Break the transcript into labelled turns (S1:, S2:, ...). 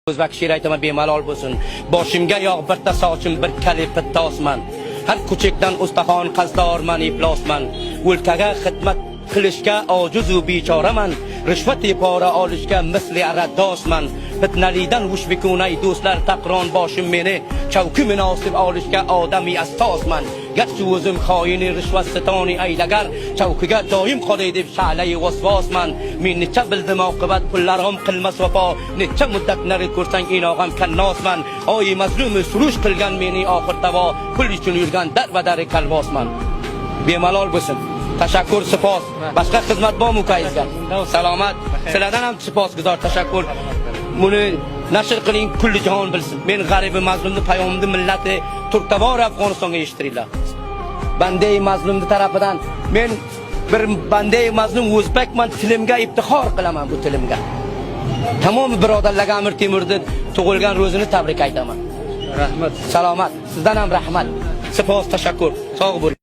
S1: O'zbek she'r aytaman, bemalol bo'lsin. Boshimga yog' birta sochim, bir kali pittosman. Har kuchukdan ustaxon qazdorman, iflosman. O'lkaga xidmat qilishga ojiz u bechoraman. Rishvat pora olishga misli araddosman. Fitnalidan hushbikunay do'stlar taqron boshim meni. Chavki munosib olishga odamiy assosman. Garchi o'zim xoini rishvat sitoni aylagar, chavkiga doim qolay deb sha'lai vasvosman. Men necha bildim oqibat pullarim qilmas vafo. Necha muddat nari ko'rsang inog'am kannosman. Oy mazlumi surush qilgan meni oxir tavo, pul uchun yurgan darbadari kalbosman. Bemalol bo'lsin. Tashakkur, sipos. Boshqa xizmat bormi ukangizga? Salomat. Sizlardan ham siposguzor, tashakkur. Buni nashr qiling, kulli jahon bilsin. Men g'aribi mazlumni payomimni millati turktabor Afg'onistonga eshittiringlar. Bandai mazlumni tarafidan men bir bandai mazlum o'zbakman, tilimga iftixor qilaman, bu tilimga. Tamom birodarlarga Amir Temurni tug'ilgan ro'zini tabrik aytaman.
S2: Rahmat.
S1: Salomat. Sizdan ham rahmat. Sipos, tashakkur. Sog' bo'ling.